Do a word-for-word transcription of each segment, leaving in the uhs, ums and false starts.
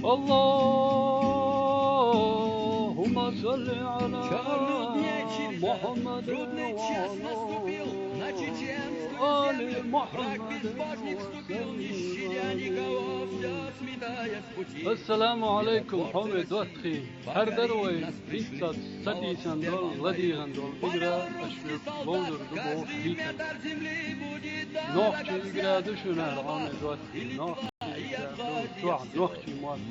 اللهم صل على محمد وعلى آل محمد وسلم. السلام عليكم, хьоме доттагӀий. ХӀара дар вай хӀинца сатийсан дола, ладийгӀан дола игра аш шуьга ловзур ду бохуш дийцина. Нохчий игра ду шуна хӀара, хьоме доттагӀий. Нохчий игра ду, чохь нохчий мотт.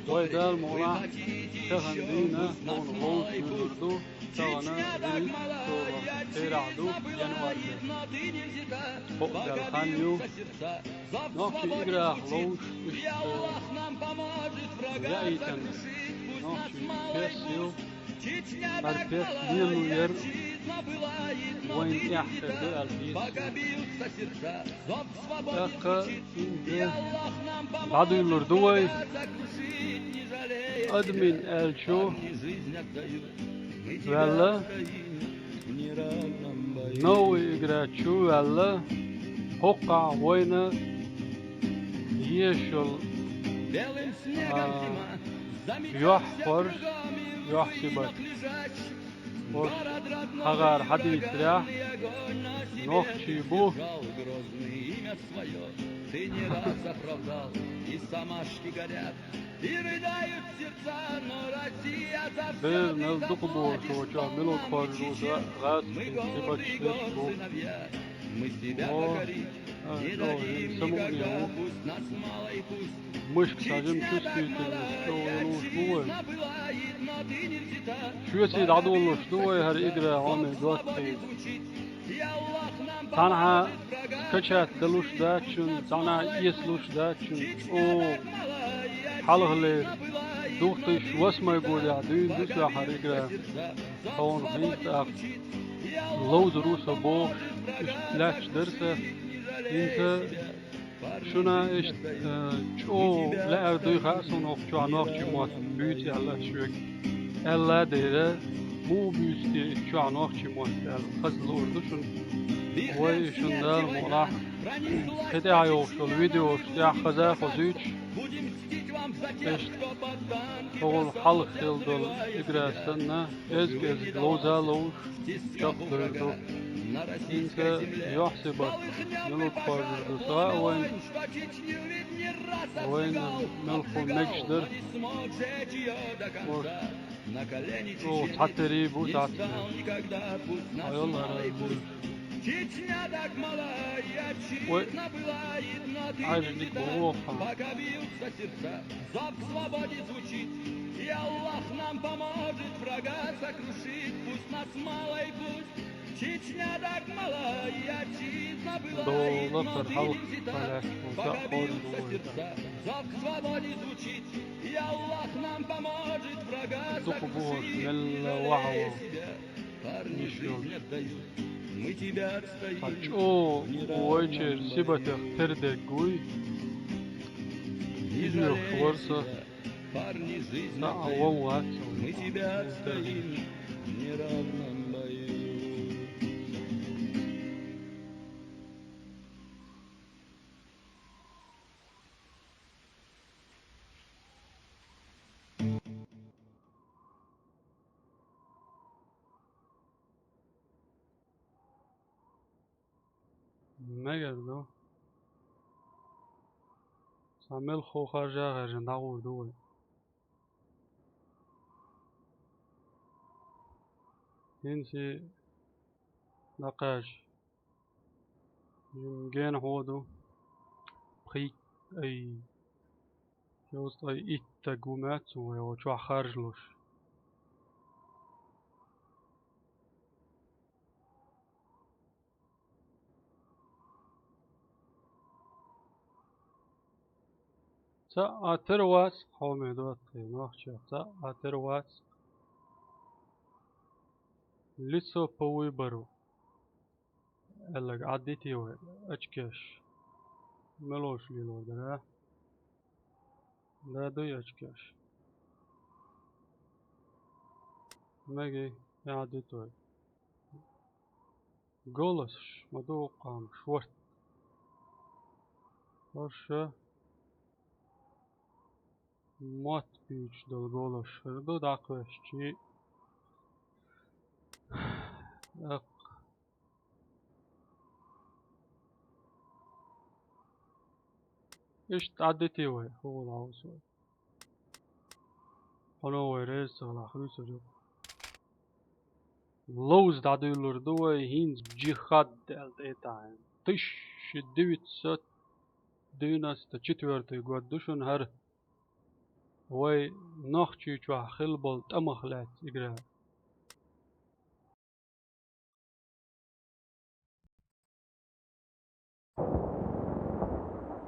Вай Дала мукъалахь, тахана дийна хьуна ловзур ду, тахана вуьрхӀитта шола терахь ду, январь. Хьо а даьлла хан ю. Нохчий играх ловзуш, иштта яийтина нохчий пьеса ю. ХӀара пьеса лело яр вайн эхь хир ду аьлла дийцина. ТӀаккха хӀинца дӀадуьйлур ду вай. Админ аьллачу ваьлла, новый игра чу ваьлла, хӀокхахь вайна езаш йолу, а, юьхь хоржу, юьхь сибат. Ош хьагӀара хьадийцарехь, нохчий бу. Бераш мел дукха бохуш, чохь мила хоржу ду, гӀазкхийн сибаташ дерш бу. О, а, чӀогӀа самукъане ву. Мышка схьажима чувствительность чӀогӀа луш бу вай. Шуьца дӀадолалуш ду вай хӀара игра, хьоме доттагӀий. Цхьанхьа качать далуш дац шуна, цхьанхьа эцалуш дац шуна, чӀогӀа хьалхалера, две тысячи восьмой годехь дуьйна ду ша хӀара игра. Тхуна хӀинца тӀаккха ловзур ву со бохуш, иштта лаьтташ дара сан. ХӀинца шуна иштта, э, чӀогӀа лаьара дуй хаьа суна хӀокху чохь нохчий мотт буьйцу аьлла шуьга. Аьлла дера, муха буьйцу те и чохь нохчий мотт аьлла, хаза луур ду шуна. Вай шуна Дала мукъалахь, кхин тӀаьхьа йогӀуш йолу видеош тӀехь хаза а хозуьйтуш, иштта хӀокхул хьалха хилла долу игра санна, кӀезиг-кӀезиг ловза а ловзуш, чекхдуьйр ду. ХӀинца юьхь сибат муьлхха хоржур ду, со а вайна, вайна муьлхха мегаш дара. Ош чӀогӀа цхьатерий бу цхьацца. Хьайоллара а бу. Ой, Ӏаьржаниг бу воккхахь. Дола хӀара хьалха лаьтташ бу, ца хоржу вай. Дукха бохуш, мелла вахьа ву. Ниш йолчу. Ткъа чӀогӀа вайчеран сибатех тера дерг вуй. Иза йохуш вара со. Цхьа а вон вац со. Мегар ду. Сан мелхо харжа а хаьржина дӀагӀур ду вай. ХӀинца дӀакхаьчча, жимма генахь вон ду. Пхи-, ай, шовзткъе итт стаг ву моьтту суна вай чохь харжалуш. Цхьа а тера вац, хьоме доттагӀий, нохчех цхьа а тера вац. Лицо по выбору. Аьлларг Ӏаддитий вай, очкеш? Мелош лелор дара? Да, дуй очкеш. Меги, Ӏаддитий вай. Голосаш ма ду кхам шорт. Аша. Мотт буьйцуш долу голаш хир ду дӀакхоьссича. Аккха. Иштта дӀадитий вай, хӀугӀула хьовса вай. Хьуна вай реза ца хилахь, хуьйцур ю. Ловза дӀадуьйлур ду вай хӀинца, джихад аьлла тӀе а таӀийна. Тысяча девятьсот девяносто четвёртый год ду шуна хӀара. Вай Нохчийчохь хилла болу тӀамах лаьцна игра.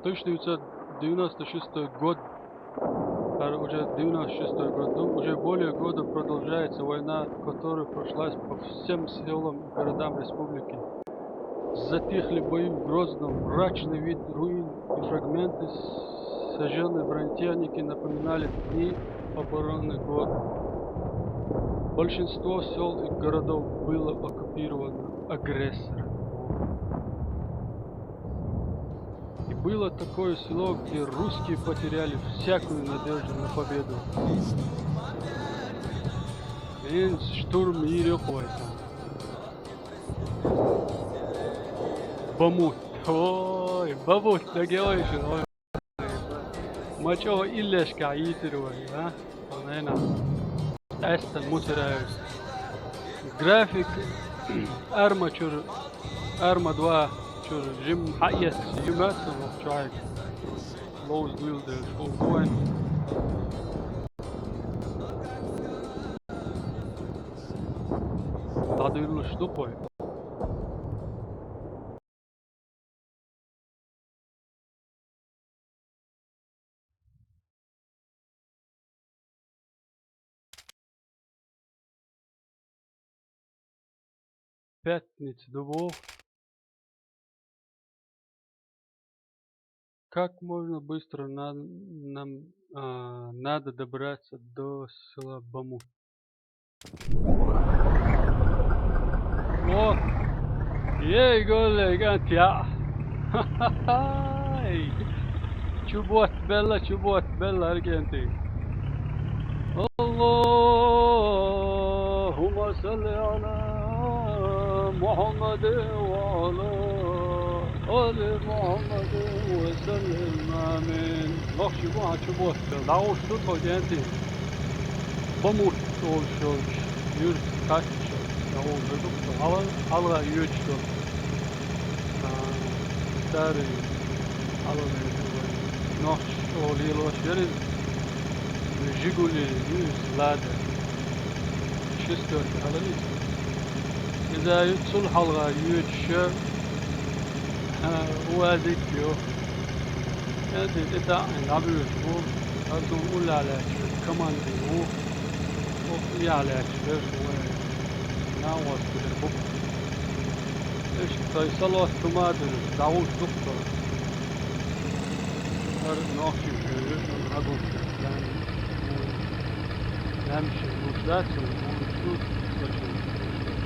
Тысяча девятьсот девяносто шестой год. ХӀара уже девяносто шестой год ду. Уже более года продолжается война, которая прошлась по всем селам и городам республики. Затихли бои в Грозном. Мрачный вид руин и фрагменты сожжённой бронетехники напоминали дни обороны города. Большинство сёл и городов было оккупировано агрессором. И было такое село, где русские потеряли всякую надежду на победу. Эн штурм йийр ю кхойса. Бамут. Ой, Бамут, дагеойша. Ма чӀогӀа иллешкахь йийцира вай, а? Ванайна. Къаьстина муцара ю. График арма чуьра, арма два чуьра жимма хьаэцна ю моьтту вокху чохь. Ловза дуьйладелча хӀума ду вайн. ДӀадуьйлуш ду кхой. Пятница ду боху. Как можно быстро на-, нам, а, надо добраться до села Бамут? О! Ей, голле, кӀант яӀ! Чу ботта белла, чу ботта белла, хӀара кӀентий. Аллахумма салли Ӏала Мухьаммадин ва Ӏала али Мухьаммадин ва саллим. Амин. Нохчий бу хьан чу ботта белла. ДӀагӀуш ду тхо, кӀентий. Бамут олуш йолчу юьртахь кхаччалц дӀагӀур ду тхо, хьала-, хьалха йоьдуш йолу. А, старый, хьалха йоьдуш вай. Нохчаша чӀогӀа лелош яра иза. Жигули ю иза, Лада. Шестерка хьала иза. Иза ю цул хьалха йоьдуш, а, УАЗик ю. КӀентий тӀе таӀийна дӀабуьйлуш бу, хӀара суна уллехь лаьтташ верг командир ву, оха тӀехьа лаьтташ берш вай накъостий бу. Иштта тхайн салот хӀума а дуьллуш, дӀагӀуш ду-кх тхо. ХӀара нохчий чуьра ю шуна хьагуш дерг. Ламшин гуш дац, хӀун гуш ду, со чу гуш дац.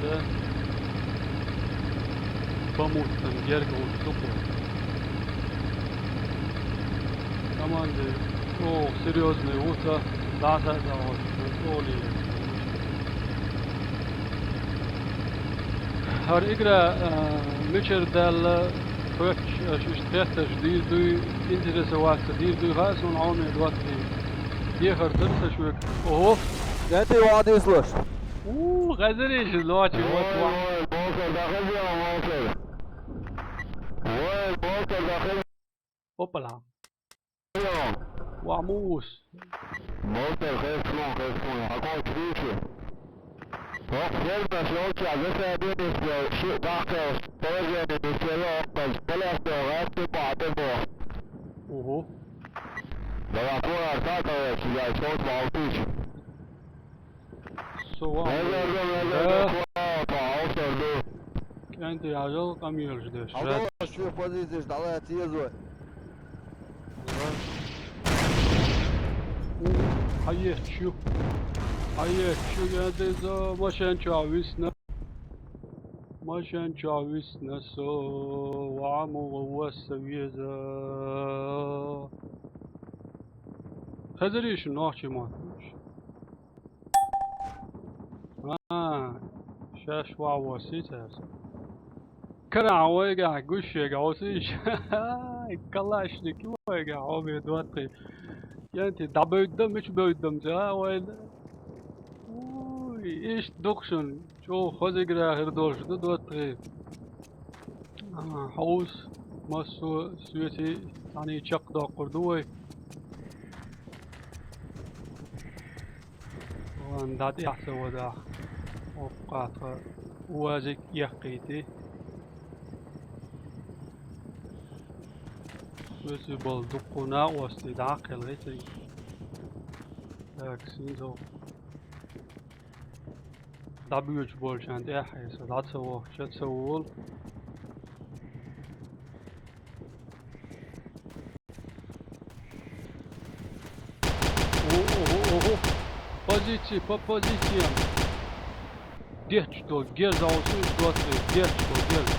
Да. Бамут тӀе герга гуш ду кхой. Командир, о, серьёзный ву ца, дӀаса а дӀагӀуш, олий. ХӀара игра, а, мичара даьлла, хоьттуш, аша иштта хеттарш дийр дуй, интересоваться дийр дуй, хаьа суна, Ӏомин доттий. Дехар дара сан шуьга. Ого! КӀентий, ван дийцалаш. У, хезарий шу нохчий, вот, вот. Вай, бокар, даха вен, вокар. Вай, бокар, даха вен. Опала. Ва муус. Бокар, хестон, хестон, хьакхочу вийчу. Вокху фермаш йолчохь засаде нисбелла шиъ дахкалш, положение нисъелла, оццаза балех йогӀу гӀаьтту бахьа тӀе боху. Угу. Дала кхуар схьа а кхаьчча, иза шовзткъа бахьа тӀе. Со ван. Везар ду, везар ду, Да. Кхуар, тхо хьовсур ду. КӀентий, хьажал, къамелаш деш. Хьажал, шоьх позицеш дӀалаца еза вай. У, хьаетташ ю. Хьаетташ ю, кӀентий, со машен чохь висна. Машен чохь висна со, ваӀа муха васа веза. Хезарий шу нохчийн мотт? А, шаьш ваӀа воссий цаьрца. Карахь вайгахь гуш шега хьовсийша. Калашник ю вайгахь хьо бен доттагӀий. КӀентий, дӀабевдда, мича бевдда-м ца а вайна? Уй, иштта ду-кх шуна, чӀогӀа хаза игра хир долуш ду, доттагӀий. А, хьовса, массо а соьций цхьаьний чекхдоккхур ду вай. Ван дӀа тӀехь ца вадахь, хӀокху кхатха уазик эккхийтий. Соьций болу дуккха накъостий дӀа а кхелхий цигахь. Так, синзо. ДӀабоьдуш болчарна тӀехь а, аса дӀа ца вахча, ца волу. О-о-о-о! Позиций, по позициям! Детташ долу герз а, хьовсийша, доттагӀий, детташ долу герз.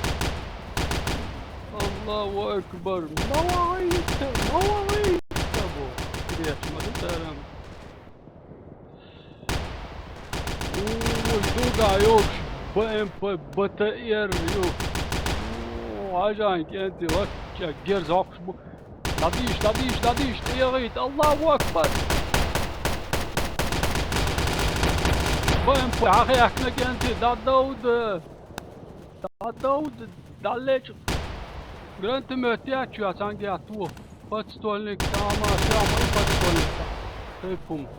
Аллаху акбар! Ма вахийта, ма вахийта бо! Детташ ма ду цара. Ой, дуга йогуш, Б М П, Б Т Р ю. О, хьажахьа, кӀентий, вац, чӀа герз хьокхуш бу. ДӀадийша, дӀадийша, дӀадийша, тӀе яхийта. Аллаху акбар! Б М П хьахаьхкина, кӀентий, дӀадовда. ДӀадовда, дӀалечкъа. Гранатомет яц, чоьхьа цхьаьнгге то. Подствольник, тамаш, тамаш, подствольник. Тайп хӀума.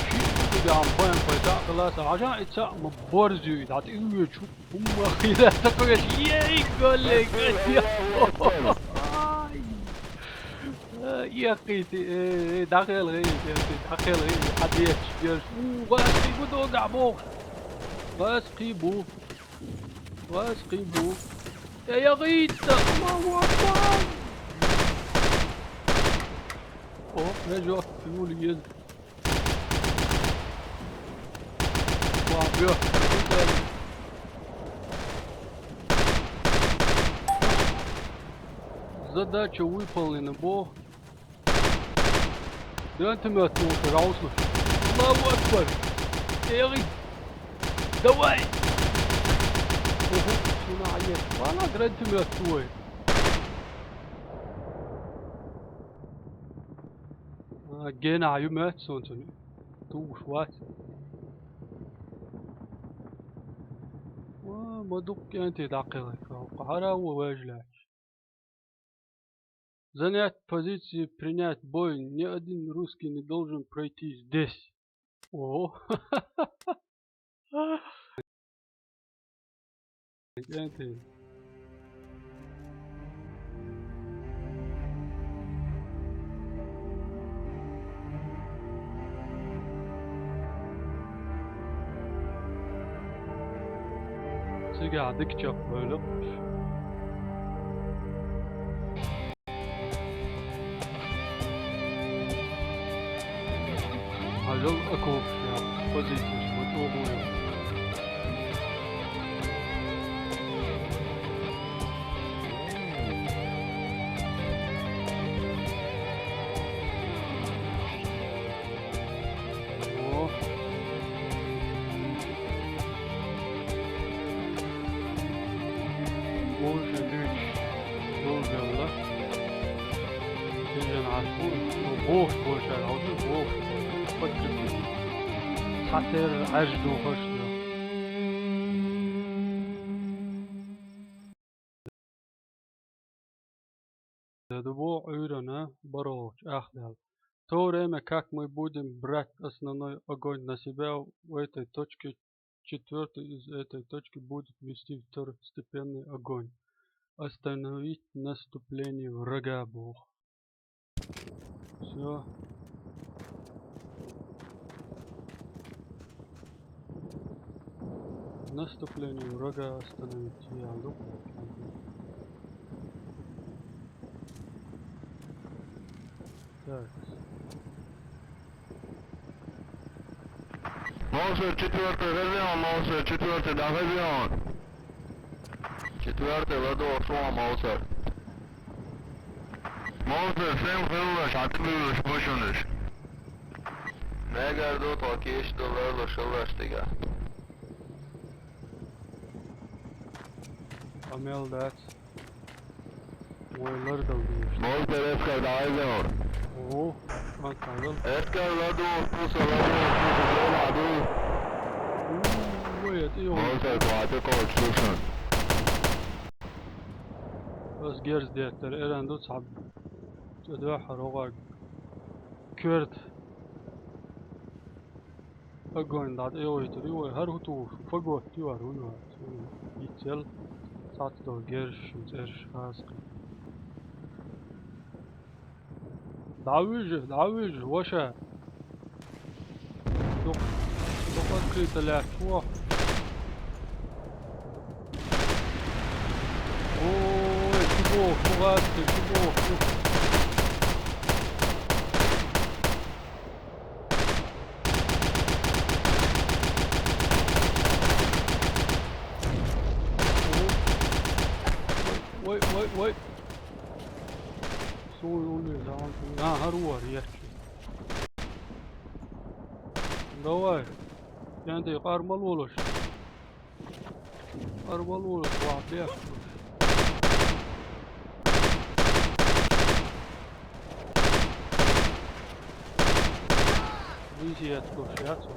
Шиъ цигахь Б М П цхьаъ хилла сан. Хьажа, и цхьаъ ма борзуьй, дӀа тӀе вуьйчу. ХӀумма хила ца кхоьш. Ей, голле, голле. Ай. Э, эккхийти, э, э, дӀакхелхий, э, дӀакхелхий, хьан дечу, деш. У, вац кхин бу догахь боху. Вац кхин бу. Вац кхин бу. Э, яхийта, Аллаху акбар! О, я жёстко, юлий еза. Ва, бё. Задача выполнена, бо. Гранатомет тухуш, раузлуш. Аллаху акбар. Эгъи. Давай. Ого, шуна аьлла. Вала гранатомет тухуй. А, гена ю моьтту суна цунна. Тухуш вац. Ва, ма дукха кӀентий дӀакхелхина. ХӀара ву вежа лаьтташ. Занять позиции, принять бой. Ни один русский не должен пройти здесь. О. КӀентий. Цигахь дика чекхбевлла. Хьажал окопаш яц, позицеш ма чӀогӀа яц. О. Божа луьйш долгелла. Тижан Ӏаш бу, бохуш болчара хьовсур, бохуш. Паккипу. Цхьатерра Ӏаьржа духуш ду. Ду бо Ӏуьйранна баргӀалгӀачу ахдаьлла. В то время как мы будем брать основной огонь на себя, в этой точке, четвёртый из этой точки будет вести второстепенный огонь. Остановить наступление врага, боху. Всё. Наступление врага остановить. Я, ну, так. Молодцы, четвёртый, разъём, молодцы, четвёртый, да, разъём. Четвёртый, ладно, шум, молодцы. Молодцы, всем хилла, шатыбилла, шпошуниш. Мегар ду, токиш ду, лерло, шиллаш, тига. Амел дац. Вай лардал дийш. Молодцы, Эдгар, давай, давай. О, ан тагал. Эдгар, ладу, пуса, ладу, пуса, ладу. Вай, это его. Молодцы, хватит, коуч, слушай. Ас герз деттер, эрен ду цаб. Цадва харогаг. Кёрт. Огонь дӀатӀайойтур ю вай, хӀара хӀу тухуш, фагот ю хӀара хӀу ю хӀара. Йицъел цхьацца дола герз шун цӀераш хаза кхы. ДӀавижа, дӀавижа, ваша. Дукха, дукха открыто лаьтташ ваха. Ой, чу боху, чу гӀатта, чу боху, чу. Вай, вай, вай. Суй улли заман. А, хӀара вар, яхчи. Давай. Янди, къар ма лолаш. Къар ма лолаш, ва, бех. Визият куш, яцу.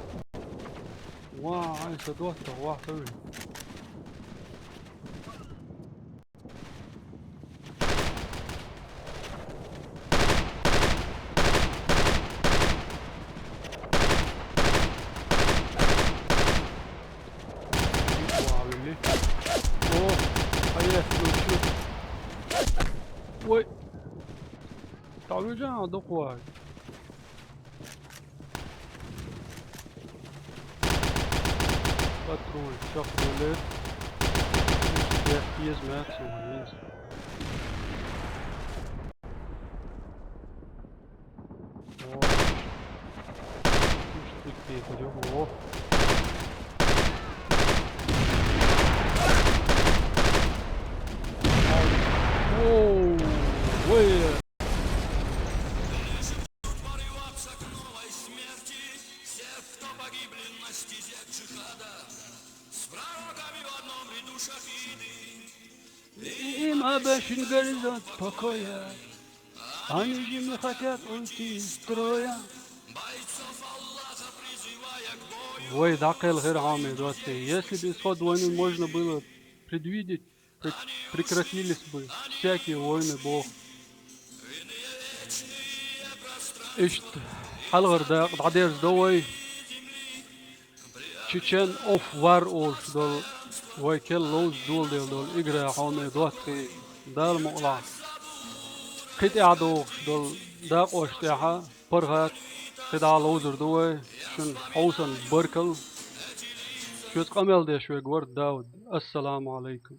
Ва, ай, са доста, ва, са ви. О, а я включу. Ой. Тавлю жан, доквай. Патруль, чёрт, блядь. Успех есть, мать, есть. О. Слушай, ты где, пойдём. О. Оу, ой. Им обещан горизонт покоя. Они же не хотят уйти из строя. Вай, дӀакхел хӀара хьоме доцци. Если бы исход войны можно было предвидеть, Пре-, прекратились бы всякие войны, бо. Иштта хьалхара дакъа дӀадерзадо вай. Чечен оф вар олуш долу, вай керла ловза доладелла долу игра хьоме доцци, Дала мукъалахь. Кхин тӀаьхьа догӀуш долу дакъошна тӀехь а паргӀат кхидӀа ловзур ду вай. Шуна хьовсанна баркалла. Шуьца къамел деш верг вара Дауд. Ассаламу Ӏалайкум.